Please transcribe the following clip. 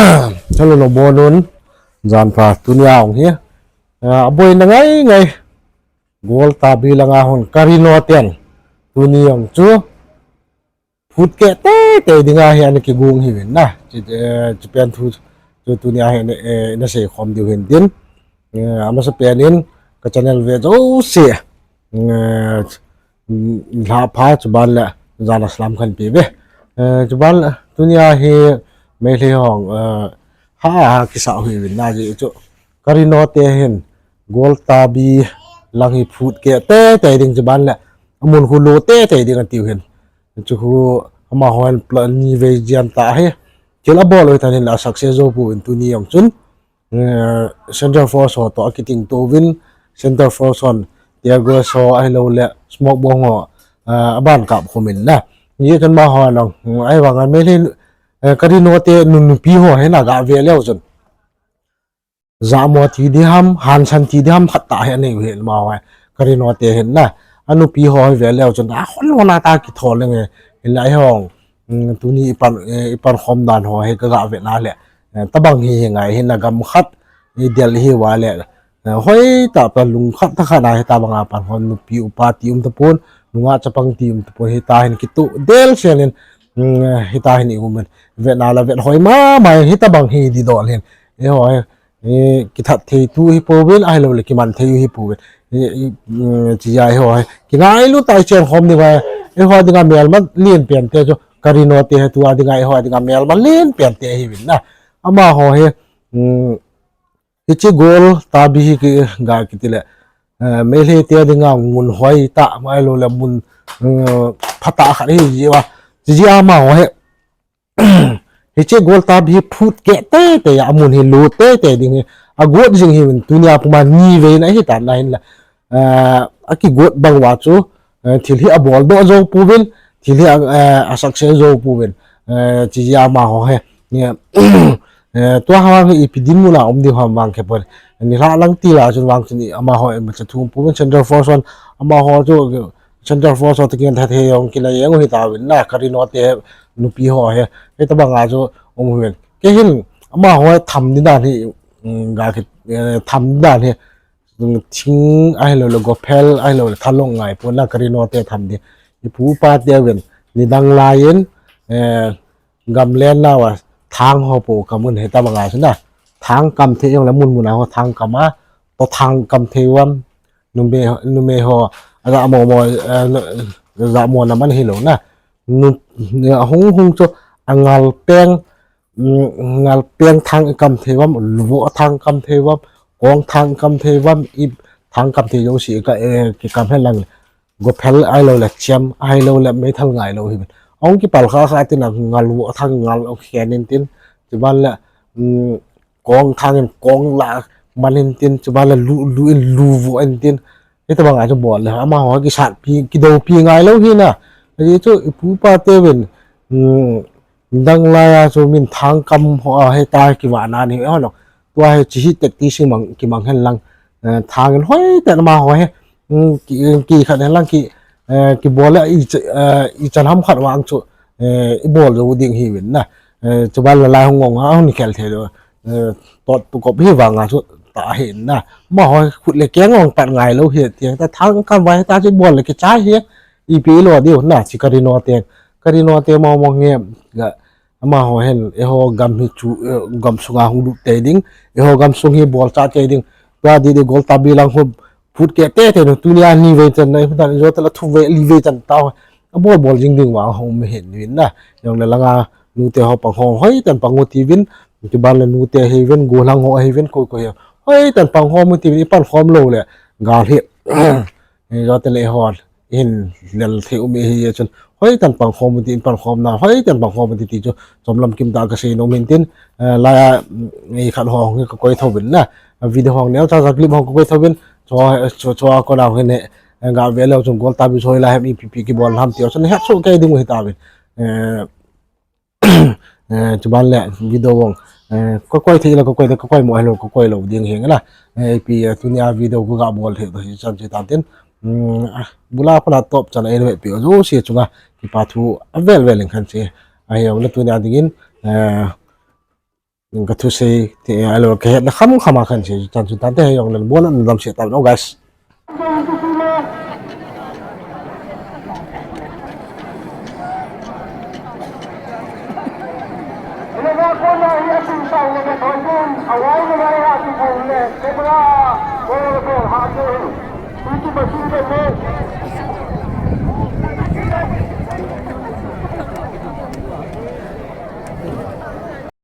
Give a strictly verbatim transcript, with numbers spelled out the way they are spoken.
Hello, lo bonun, jan pha tunia hung hi. Ah, aboi na ngai ngai. Gol tabi langa hon Karino ten. Tuni hung chu. Phut ke te te dinga hi ana kigung hi vin na. Chi, eh, chi pen thu chu tunia hi, eh, na sei khom diu hin din. Eh, amasa pen in ka channel ve jo se. Eh, Lha pha chuban le jan a salam khan pe ve. Eh, chuban le tunia hi Meitei hong, eh, ha, ha kisa hui vin na ji chu. Karino te hin gol tabi lang hi phut ke te te ding chuban le amun khu lo te te ding atiu hin. Chu khu ama hon plan ni ve jian ta hi. Kil a bol oi tan hin la success jo pu vin tuni hung chun. Eh, Central Force ho to akiting to vin, Central Force hon, tear gas ho ahilou le, smoke bomb ho, eh, aban kap khum in na. Ni kan ma ho nang, ai vang a Meitei, eh, Karino te nu, nupi ho hi na ga ve leu chun. Jamo ti di ham, hansan ti di ham khat ta hi anei u hi ma ho, eh, Karino te hin na. Anupi ho hi ve leu chun, a hon hon a ta kithol leng e, hin la hi hong. Mm, tuni ipan, eh, ipan khom dan ho hi ka ga ve na le. Eh, tabang hi hi ngai hi na gam khat, i del hi va le. Eh, hoi ta pa lung khat ta khat na hi tabang a pan hon nupi upa ti um ta pon, nunga chapang ti um ta pon hi ta hin kitu del sian in, mm, hi ta hin i um in. Ve na la ve hoi ma ma hi tabang hi di dol hin. E hoi, eh, kithat thei tu hi po vin, ahilou le kiman thei hi po vin. Eh, eh, mm, chi ya hi hoi. Ki ngai lu tai chen khom ni va. E hoi dinga mel ma lien pian te chu. Karino te he tu a dinga, e hoi dinga mel ma lien pian te hi vin na. Ama ho hi, mm, hichi gol tabi hi ki ga kiti le. Eh, Meitei te dinga ngun hoi ta, ma lo le mun, eh, phata khat hi ji wa. Ji ji ama ho hi. Hichi gol tabi hi phut ke te te ya mun hi lo te te ding hi. A got jing hi vin tunia puma ni ve na hi ta na hin la. Eh, a ki got bang wa chu, eh, thil hi a bol do jo pu vin, thil hi a, eh, a success jo pu vin. Eh, chi ya ma ho he. Ni, eh, tua ha ngi ipi din mu na um di ha mang ke pon. Ni la lang ti la chun vang chun ama ho em cha thum pu vin Central Force hon ama ho chu Central Force ho te kin that he yong kila yeng hi ta vin na Karino te nupi ho he. He ta bang a chu um vin. Ke hin ama ho tham ni dan hi, mm, ga ke, eh, tham ni dan hi. Thing ahilou le gophel ahilou le thalong ngai pon na Karino te tham di. Ipu pa te vin ni dang lai in, eh, gamlen na wa thang ho po kamun he ta bang a chu na. Thang kam thei jong le mun mun a ho thang kam a. To thang kam thei vam. Nume, nume ho, a ja mo mo, eh, nu-, ja mo na man hilou na. Nu, a hung hung chu a ngal peng, mm, ngal peng thang kam thei vam, luvo thang kam thei vam, kong thang kam thei vam, i thang kam thei jo si ka, eh, ki kam he lang. Gophel ahilou le chiam, ahilou le meithal ngai lou hi. Ong ki pal kha kha tin a ngal vo thang ngal o khen in tin. Chuban le, mm, kong thang in kong la man in tin. Chuban le lu, lu in lu vo in tin. Hita bang a chu bol le. Ama ho ki sat pi, ki do pi ngai lou hi na. Hiti chu ipu pa te vin, mm, Dang lai a chu min thang kam ho a he ta ki va na ni ho lo. Tua he chi hi tek ti si mang ki mang hen lang. Eh, thang in hoi ta ma ho he. Mm, ki, ki khat hen lang ki, eh, ki bol le i ch-, eh, i chan ham khat vang chu, eh, i bol jo ding hi vin na. Eh, chu ban la lai hung ngong ha hung ni khel the lo. Eh, tot tu kop hi vang a chu ta hi na. Ma ho khut le keng ong pat ngai lo hi tiang ta thang kam vai ta chu bol le ki cha hi. I pi lo diu na chi Karino te. Karino te mo mo nge ga Ama ho hen, eiho gam hi chu, eh, gam sunga hung lut tei ding. Eiho gam sung hi bol cha tei ding. Tua di di gol tabi lang hu phut ke te te no, tunia ni ve chan na, hu dan jo tala thu ve li ve chan ta. A bol bol jing ding wa hung me hen ni na. Jong le langa nu te ho pang ho, hoi tan pang u ti vin, ki ban le nu te hi vin, go lang ho hi vin, koi koi hi. Hoi tan pang ho mu ti vin, i pan khom lo le, gal hi. Eh, jo te le ho. Hin lel thei um hi chun. Hoi tan pang khom ti in pan khom na, hoi tan pang khom ti ti chu. Chom lam kim ta ka sei nom hin tin, eh, la, mm, i khat ho nge ka koi tho bin na. Video hong neo cha cha clip hong ka koi tho bin. Cho, cho, cho ko na hin he, eh, ga ve leu chun gol tabi soi la hem i pi pi ki bol ham ti. Chun het so kai ding hi ta bin. Eh, Eh, chuban le video vong. Eh, ka koi thei la, ka koi, ka koi mo hello, ka koi lo ding hi nga la. Eh, pi, eh, tunia video ku ga bol thei to hi chan che tan tin. Mm, ah, bula pala top chan a en ve pi o jo si chunga. Ki pa thu a vel vel in khan che. A hi o la tunia dingin. Eh, Ka thusei, ti, alo, ka hetna kham kham a khan sei, chan chu tante hei jong len, bon an damsel ta, no, guys.